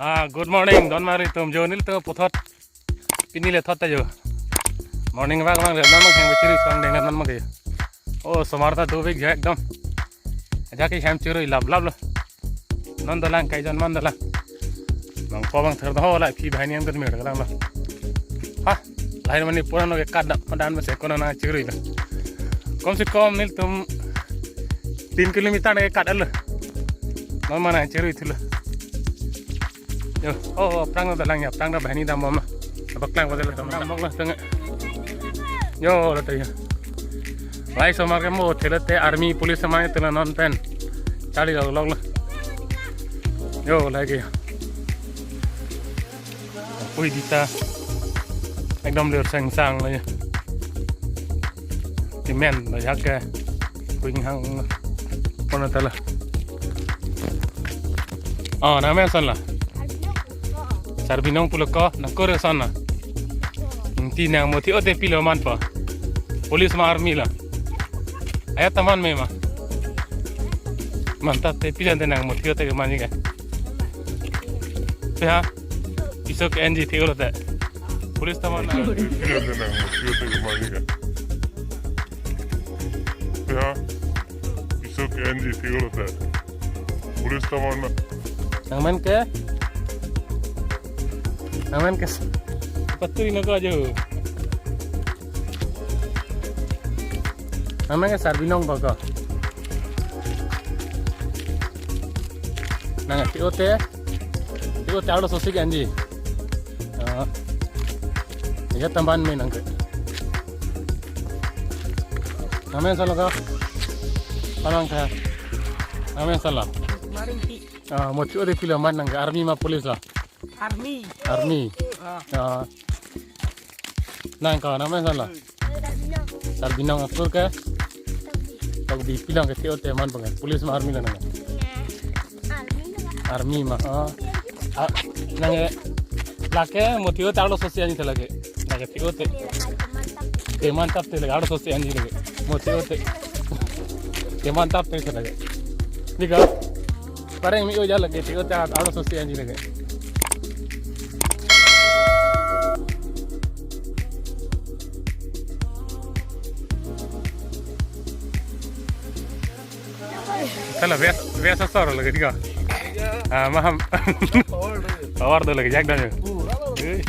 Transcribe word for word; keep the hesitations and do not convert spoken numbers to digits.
Ah, good morning, don mari tum jo nelitum puthot. Pini le thot ta jo. Morning walk vang le non mang heng bechiri sang deng non mang ke. Oh, osomar ta dovek jo ekdom. Ajak ke hem chirui lap lap lo. Non dolang kai jon man dolang. Nangpo bang ther do ho la phi banghini an ket mir dolang lo. Ha, lahai mane pura no ke kat dak madan mase kono nangchirui lo. Kom se kom nelitum tin kilometer nangkat lo. Non mana chirui thulo. Yo, oh, oh, aphrang dolang ya, aphrang dak banghini dambom ma. Abaklang bodel dambom lo tengah. Yo, lo tengah. Lahai osomar ke mo thelo te army police sama itu non pen. Charli lok lok lo. Yo, lagi. Pui dita. Ekdom lir sengsang lo ya. Timen lo ya ke. Pui hang. Kono tala. Oh, nangmen ason la? Sarbinong pulo ko, nang kore ason la? Ingti nang mothi ote pilo manpo. Police ma army la? Ayat taman me ma. Mantap te pilo ante nang mothi ote ke mani ke. Pe ha? Piso ke N G thi ulo te. Police taman na. Pilo ante nang mothi ote ke mani ke. Pe ha? Piso ke N G thi ulo te. Police taman na. Nangmen ke? Nangmen ke? Paturi noko ajo. Nangmen ke Sarbinong ko ko. Nang thi ote. Thi ote arloso si ke N G. Ah. Ayat taman me nang ke. Nangmen ason la ko? Palang tha. Nangmen ason la? Maring ti. Ah, mothi ote pilo man nang ke, army ma police la? Army. Army. Ah. Ah. Nang ko nangmen ason la? Sarbinong akur ke? Tokbi, pilo ke thi ote man bang ke? Police ma army la nang ke? Army ma. Ah. Ah, nang ke lake mothi ote arloso si anji the lake. Lake thi ote. Te mantap te lake arloso si anji lake. Mothi ote. Te mantap te lake. Ni ko? Pareng mi oja lake thi ote arloso si anji lake. Tala vest, vest asor lake di ko. Ah, maham. Power do lake jak dan yo. Eh.